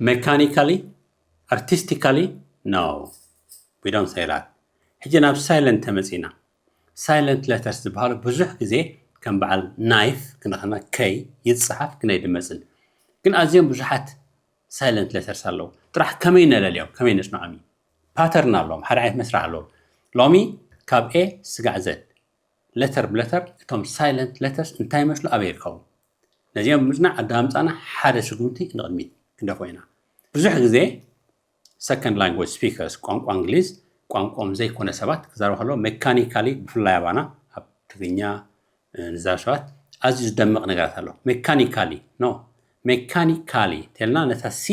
Mechanically, artistically, no, we don't say that. ሕጂ ናብ silent ተመጺና። Silent letters ዝበሃሉ ብዙሕ ግዜ ከም በዓል knife ክንደኸና ከይ ይጽሓፍ ግን ኣይድመጽን። ግን ኣዝዮም ብዙሓት silent letters ኣለዉ። ጥራሕ ከመይ ነለልዮም፣ ከመይ ነጽንዖም እዩ። Pattern ኣለዎም፣ ሓደ ዓይነት መስርሕ ኣለዎም። ሎሚ ካብ A ስጋዕ Z፣ letter ብ letter እቶም silent letters እንታይ ይመስሉ፣ ኣበይ ይርከቡ? ነዚኦም ብምጽናዕ ኣዳምጻና ሓደ ስጉምቲ ንቕድሚት ክንደፎ ኢና። ብዙሕ ግዜ second language speakers፣ ቋንቋ እንግሊዝ ቋንቋኦም ዘይኮነ ሰባት ክዛረቡ ከለዉ mechanically፣ ብፍላይ ኣባና ኣብ ትግርኛ ንዛረብ ሰባት ኣዝዩ ዝደምቕ ነገራት ኣሎ። Mechanically፣ no፣ mechanically ተልና ነታ C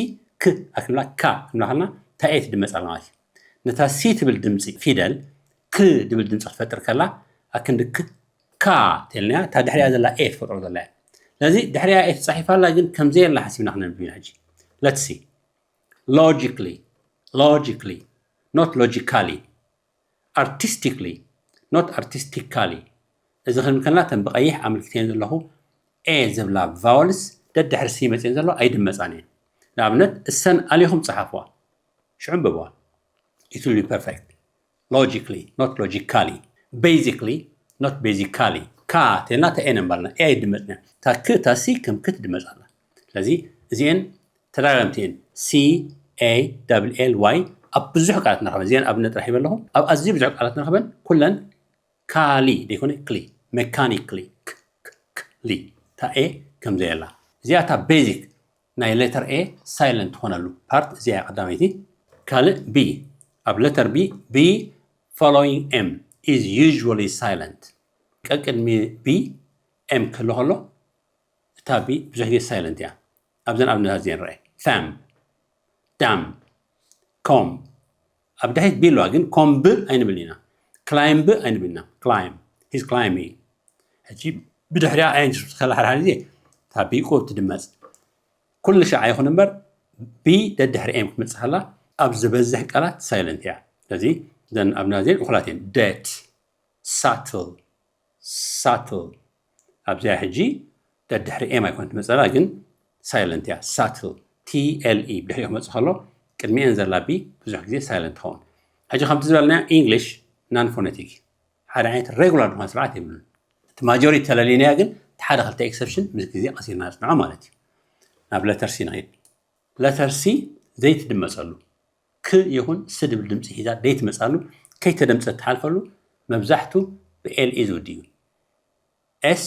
ክ ኣክንብላ፣ ካ ክንብላ ከለና እታ A ትድመጽ ኣላ ማለት እዩ። ነታ C ትብል ድምጺ ፊደል ክ ድብል ድምጺ ክትፈጥር ከላ ኣክንዲ ክ ካ ተልናያ እታ ድሕሪያ ዘላ A ትፈጥሮ ዘላ እያ። ስለዚ ድሕሪያ A ተጻሒፋ ኣላ፣ ግን ከም ዘየላ ሓሲብና ክነንብብ ኢና ሕጂ። Let's see. Logically, logically, not logically. Artistically, not artistically. እዚ ክንብል ከለና እተን ብቐይሕ ኣመልኪተን ዘለኹ A ዝብላ vowels ደድሕሪ C መጽየን ዘሎ ኣይድመጻን እየን። ንኣብነት እሰን ኣሊኹም ጸሓፍዋ፣ ሽዑ ኣንብብዋ። It will be perfect. Logically, not logically. Basically, not basically. ካ ተልና እታ A ነንባልና A ኣይድመጽና። እታ ክ እታ C ከም ክ ትድመጽ ኣላ። ስለዚ እዚኤን ተደጋገምቲ እየን። C A double L Y ኣብ ብዙሕ ቃላት ንረኽበን። እዚኤን ኣብነት ጥራሕ ይበለኹ። ኣብ ኣዝዩ ብዙሕ ቃላት ንረኽበን። ኩለን ካሊ ደይኮነ ክሊ፣ mechanically፣ ክ፣ ክ፣ ክ፣ ሊ። እታ A ከም ዘየላ። እዚኣ እታ basic ናይ letter A silent ትኾነሉ part እዚኣ እያ ቀዳመይቲ። ካልእ B፣ ኣብ letter B፣ B following M is usually silent። ቀቅድሚ B M ክህሉ ከሎ እታ B ብዙሕ ግዜ silent እያ። ኣብዘን ኣብነታት እዚኤን ንርኣይ። Thumb፣ dam፣ comb። ኣብ ድሕሪት B ኣለዋ፣ ግን comb ብ ኣይንብል ኢና። Climb ብ ኣይንብል ኢና። Climb፣ he's climbing። ሕጂ ብድሕሪኣ ኣየንጅ ከላ ሓደ ሓደ ግዜ እታ B ቁሩብ ትድመጽ። ኩሉ ሻዕ ኣይኹን እምበር B ደድሕሪ M ክትመጽእ ከላ ኣብ ዝበዝሕ ቃላት silent እያ። ስለዚ እዘን ኣብነታት እዚኤን እኹላት እየን። Debt፣ subtle፣ subtle። ኣብዚኣ ሕጂ ደድሕሪ M ኣይኮን ትመጸላ፣ ግን silent እያ። Subtle፣ T L E ብድሕሪኡ ክመጽእ ከሎ ቅድሚኤን ዘላ B ብዙሕ ግዜ silent ትኸውን። ሕጂ ከምቲ ዝበልናዮ English non phonetic፣ ሓደ ዓይነት regular ዝኾነ ስርዓት የብሉን። እቲ majority ተለሊናዮ፣ ግን እቲ ሓደ ክልተ exception ምስ ግዜ ቀስ ኢልና ንጽንዖ ማለት እዩ። ናብ letter C ንኸይድ። Letter C ዘይትድመጸሉ፣ ክ ይኹን ስ ድብል ድምጺ ሒዛ ዘይትመጻሉ፣ ከይተደምጸት ትሓልፈሉ፣ መብዛሕቱ ብ L E ዝውድእ እዩ። S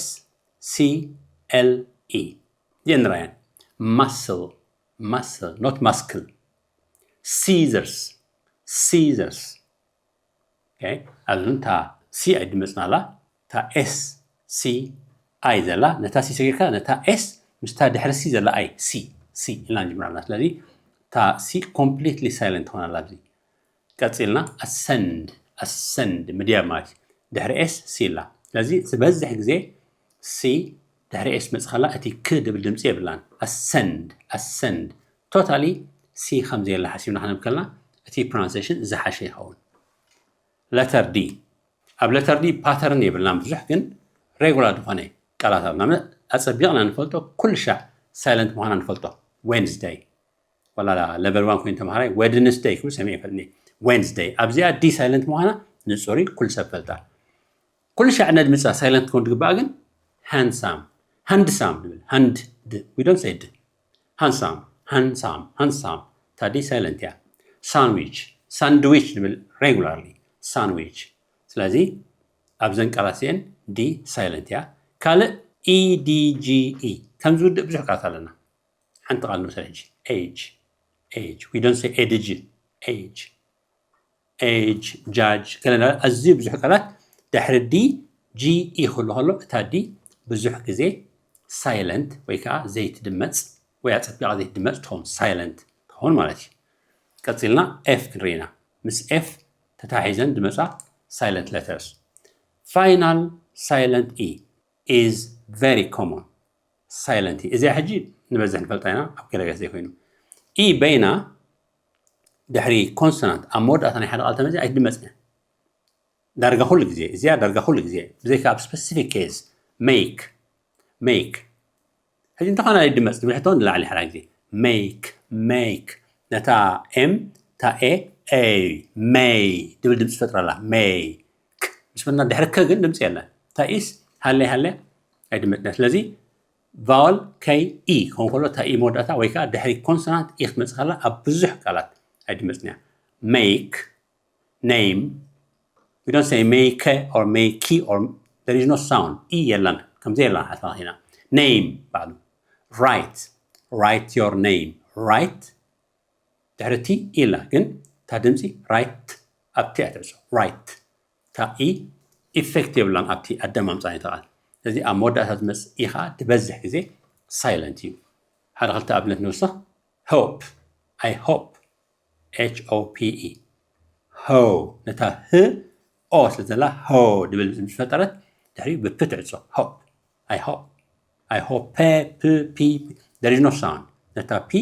C L E። እዚኤን ንርኣየን። Muscle፣ muscle፣ not muscle። Scissors፣ scissors። Okay? ኣብዚ እውን እታ C ኣይድመጽና ኣላ፣ እታ S C I ዘላ፣ ነታ C ሰጊርካ፣ ነታ S ምስታ ድሕሪ C ዘላ I፣ C፣ C ኢልና ንጅምር ኣለና። ስለዚ እታ C completely silent ትኾን ኣላ ኣብዚ። ቀጺልና ascend፣ ascend ምድያብ ማለት እዩ። ድሕሪ S C ኣላ። ስለዚ ዝበዝሕ ግዜ C ድሕሪ S መጽእ ከላ እቲ ክ ድብል ድምጺ የብላን። Ascend፣ ascend። Totally C ከም ዘየላ ሓሲብና ክነብ ከለና እቲ pronunciation ዝሓሸ ይኸውን። Letter D። ኣብ letter D pattern የብልናን ብዙሕ፣ ግን regular ዝኾነ ቃላት ኣለና። ኣጸቢቕና ንፈልጦ፣ ኩሉ ሻዕ silent ምዃና ንፈልጦ። Wednesday። ዋላ level one ኮይኑ ተምሃራይ Wednesday ክብል ሰሚዐ ይፈልጥኒ። Wednesday። ኣብዚኣ D silent ምዃና ንጹር እዩ፣ ኩሉ ሰብ ፈልጣ። ኩሉ ሻዕ ነድምጻ silent ክኸውን ዝግባኣ ግን handsome፣ handsome ንብል። Hand፣ ድ፣ we don't say ድ። Handsome፣ handsome፣ handsome። እታ D silent እያ። Sandwich፣ sandwich ንብል regularly። Sandwich። ስለዚ ኣብዘን ቃላት እዚአን D silent እያ። ካልእ E D G E ከም ዝውድእ ብዙሕ ቃላት ኣለና። ሓንቲ ቃል ንውሰድ ሕጂ። Age፣ age። We don't say ኤድጂ። Age፣ age፣ judge። ገለ ኣዝዩ ብዙሕ ቃላት ድሕሪ D G E ክህሉ ከሎ፣ እታ D ብዙሕ ግዜ silent ወይ ከዓ ዘይትድመጽ ወይ ኣጸቢቓ ዘይትድመጽ ትኸውን፣ silent ትኸውን ማለት እዩ። ቀጺልና F ክንርኢ ኢና። ምስ F ተታሒዘን ዝመጻ silent letters። Final silent E is very common። Silent E። እዚኣ ሕጂ ንበዝሕ ንፈልጣ ኢና፣ ኣብ ገለገለ ዘይኮይኑ። E በይና ድሕሪ consonant ኣብ መወዳእታ ናይ ሓደ ቃል ተመፅያ ኣይትድመፅን እያ። ዳርጋ ኩሉ ግዜ፣ እዚኣ ዳርጋ ኩሉ ግዜ፣ ብዘይካ ኣብ specific case፣ make፣ make። ሕጂ እንተኾነ ኣይድመፅ ትብል ሕቶ ንላዕሊ ሓደ ግዜ። make make ነታ M እታ A A may ድብል ድምፂ ፈጥረላ make ምስ በልና ድሕሪ ከ ግን ድምፂ የለን። እታ ኢስ ሃለያ ሃለያ ኣይድመፅና። ስለዚ vowel K E ክኸውን ከሎ እታ E መወዳእታ ወይ ከዓ ድሕሪ consonant E ክትመፅእ ከላ ኣብ ብዙሕ ቃላት ኣይድመፅና። make name we don't say make or makey or there is no sound E የለን ከምዚ የለን ሓትማ ኢና name ባዕሉ write write your name write ድሕሪ T E ኣላ ግን እታ ድምፂ right ኣብቲ እያ ትዕፆ right እታ E effect የብላን ኣብቲ ኣደማምፃ ይተቓል። ስለዚ ኣብ መወዳእታ ዝመፅእ E ከዓ ዝበዝሕ ግዜ silent እዩ። ሓደ ክልተ ኣብነት ንወስኽ hope I hope H O P E ho ነታ ህ O ስለ ዘላ ho ድብል ዝፈጠረት ድሕሪኡ ብ P ትዕፆ hope I hope I hope P P there is no sound ነታ P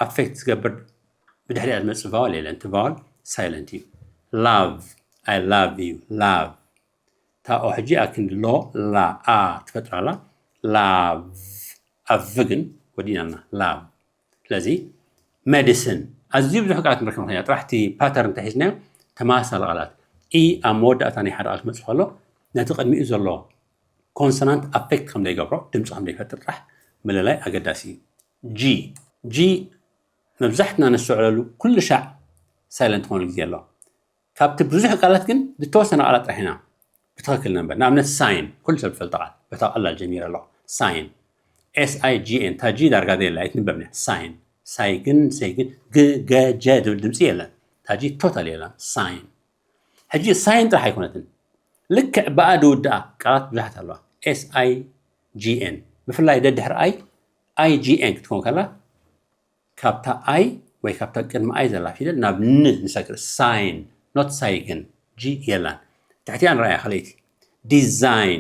affect ዝገብር ብድሕሪኣ ዝመፅእ vowel የለን እቲ vowel silent እዩ love I love you love እታ O ሕጂ ኣክንዲ ሎ ላ A ትፈጥራላ love ኣብ ግን ወዲናና love ስለዚ medicine ኣዝዩ ብዙሕ ቃላት ንረክብ ምክንያት ጥራሕ እቲ pattern እንተሒዝናዮ ተመሳሳሊ ቃላት E ኣብ መወዳእታ ናይ ሓደ ቃል ክመፅእ ከሎ ነቲ ቅድሚኡ ዘሎ consonant affect ከም ዘይገብሮ ድምፂ ከም ዘይፈጥር ጥራሕ ምልላይ ኣገዳሲ እዩ G G መብዛሕትና ነስተውዕለሉ ኩሉ ሻዕ silent ክኾኑ ግዜ ኣሎ ካብቲ ብዙሕ ቃላት ግን ዝተወሰነ ቃላት ጥራሕ ኢና ብትኽክል ነንበብ ንኣብነት sign ኩሉ ሰብ ዝፈልጦ ቃል በታ ቀላል ጀሚረ ኣለኹ sign S I G N እታ G ዳርጋ ዘየላ ኣይትንበብን እያ sign ሳይግን ሰይግን ግ ገ ጀ ዝብል ድምፂ የለን እታ G totally የላን sign ሕጂ sign ጥራሕ ኣይኮነትን ልክዕ ብኣ ዝውድኣ ቃላት ብዙሓት ኣለዋ S I G N ብፍላይ ደድሕሪ I I G N ክትከውን ከላ ካብታ I ወይ ካብታ ቅድሚ I ዘላ ፊደል ናብ ን ንሰግር sign not ሳይግን G የላን ትሕቲኣ ንረኣያ ካልኣይቲ design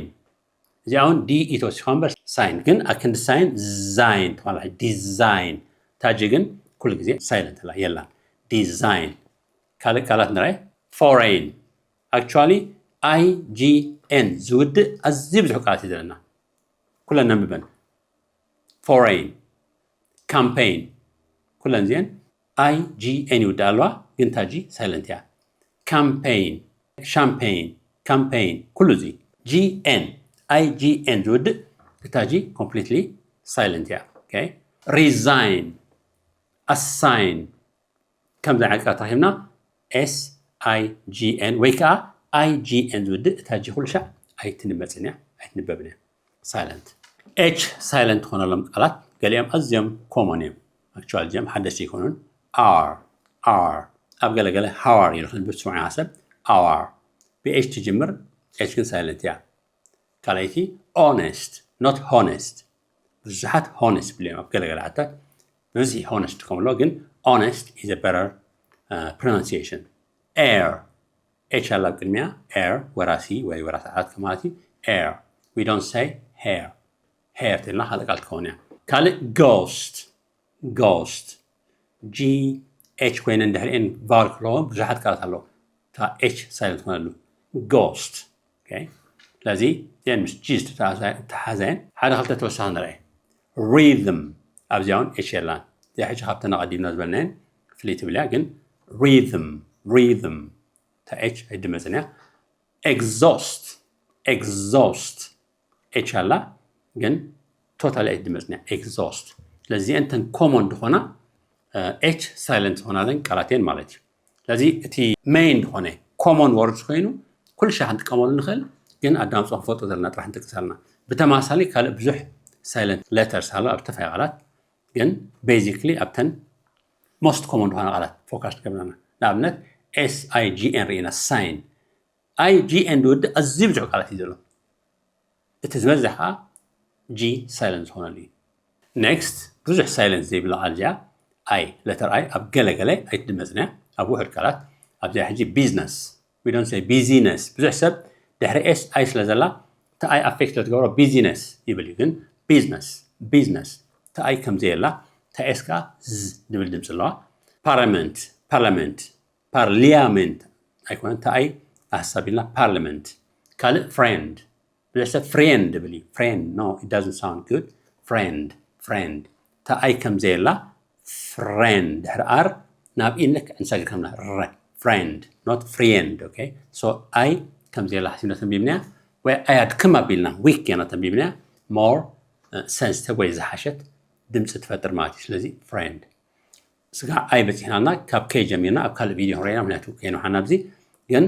እዚኣ እውን D E ተወሲኻ እምበር sign ግን ኣክንዲ sign ዛይን ትኾና design እታ G ግን ኩሉ ግዜ silent ኣላ የላን design ካልእ ቃላት ንረኣይ foreign actually I G N ዝውድእ ኣዝዩ ብዙሕ ቃላት እዩ ዘለና ኩለን ነንብበን foreign campaign ኩለን እዚአን I G N ይውድእ ኣለዋ ግን እታ G silent እያ campaign champagne campaign ኩሉ እዚ G N I G N ዝውድእ እታ G completely silent እያ okay resign assign ከምዚ ዓይነት ቃላት ረኺብና S I G N ወይ ከዓ I G N ዝውድእ እታ G ኩሉ ሻዕ ኣይትንመፅን እያ ኣይትንበብን እያ silent H silent ዝኾነሎም ቃላት ገሊኦም ኣዝዮም common እዮም actually እዚኦም ሓደሽቲ ኣይኮኑን are are ኣብ ገለገለ how are ኢሉ ክንብብ ትስምዑ ኢኻ ሰብ our ብ H ትጅምር H ግን silent እያ ካልኣይቲ honest not honest ብዙሓት honest ብልዮም ኣብ ገለገለ ዓድታት ብብዝሒ honest ከምሎ ግን honest is a better uh, pronunciation heir H ኣላ ኣብ ቅድሚያ heir ወራሲ ወይ ወራሲ ዓራት ከማለት እዩ heir we don't say hair hair ተልና ካልእ ቃል ትኸውን እያ ካልእ ghost ghost G H ኮይነን ድሕሪኤን vowel ክለዎ ብዙሓት ቃላት ኣለዎ እታ H silent ትኾነሉ ghost okay ስለዚ እዚአን ምስ G ዝተተሓዛየን ሓደ ክልተ ተወሳኺ ንርአ rhythm ኣብዚኣ እውን H የላን እዚኣ ሕጂ ካብተን ኣቐዲምና ዝበልናየን ፍልይ ትብል እያ ግን rhythm rhythm እታ H ኣይድመፅን እያ exhaust exhaust H ኣላ ግን totally ኣይድመፅን እያ exhaust ስለዚ እዚአን ተን common ዝኾና H silent ዝኾናለን ቃላት እየን ማለት እዩ ስለዚ እቲ main ዝኾነ common words ኮይኑ ኩሉ ሻዕ ክንጥቀመሉ ንኽእል ግን ኣዳምፆ ክንፈልጦ ዘለና ጥራሕ ንጠቅስ ኣለና ብተማሳሊ ካልእ ብዙሕ silent letters ኣሎ ኣብ ዝተፈላለዩ ቃላት ግን basically ኣብተን most common ዝኾና ቃላት focus ንገብረና ንኣብነት S I G N ርኢና sign I G N ዝውድእ ኣዝዩ ብዙሕ ቃላት እዩ ዘሎ እቲ ዝበዝሕ ከዓ G silent ዝኾነሉ እዩ next ብዙሕ silent ዘይብላ ቃል እዚኣ I letter I ኣብ ገለገለ ኣይትድመፅን እያ ኣብ ውሑድ ቃላት ኣብዚኣ ሕጂ business we don't say busyness ብዙሕ ሰብ ድሕሪ S I ስለ ዘላ እቲ I affect ስለ ትገብሮ busyness ይብል እዩ ግን business business እቲ I ከም ዘየላ እታ S ከዓ ዝ ዝብል ድምፂ ኣለዋ parliament parliament parliament ኣይኮነን እታ I ኣሳቢልና parliament ካልእ friend ብዙሕ ሰብ friend ይብል እዩ friend no it doesn't sound good friend friend እታ I ከም ዘየላ ፍሬንድ ድሕሪ ኣር ናብ ኢንክ እንሰግር ከምና ፍሬንድ not ፍሬንድ okay so ኣይ ከምዚ የላ ሓሲብና ተንቢብናያ ወይ ኣይ ኣድክም ኣቢልና ዊክ የና ተንቢብናያ more sensitive ወይ ዝሓሸት ድምፂ ትፈጥር ማለት እዩ ስለዚ ፍሬንድ ስጋ ኣይ በፂሕናና ካብ ከይ ጀሚርና ኣብ ካልእ ቪዲዮ ክንረኢና ምክንያቱ ከይንውሓና ኣብዚ ግን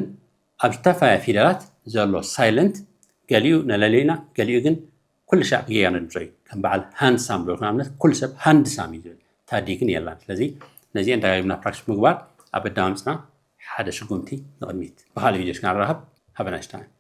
ኣብ ዝተፈላለያ ፊደላት ዘሎ ሳይለንት ገሊኡ ነለልዩና ገሊኡ ግን ኩሉ ሻዕ ብጌጋ ነድምፆ እዩ ከም በዓል ሃንሳም ዶ ንኣብነት ኩሉ ሰብ ሃንድሳም እዩ ዝብል ታዲ ግን የላን ስለዚ ነዚአን ደጋጊምና ፕራክቲስ ምግባር ኣብ ኣዳማምፅና ሓደ ስጉምቲ ንቕድሚት ብካልእ ቪዲዮ እስክንራኸብ ሃበናሽታ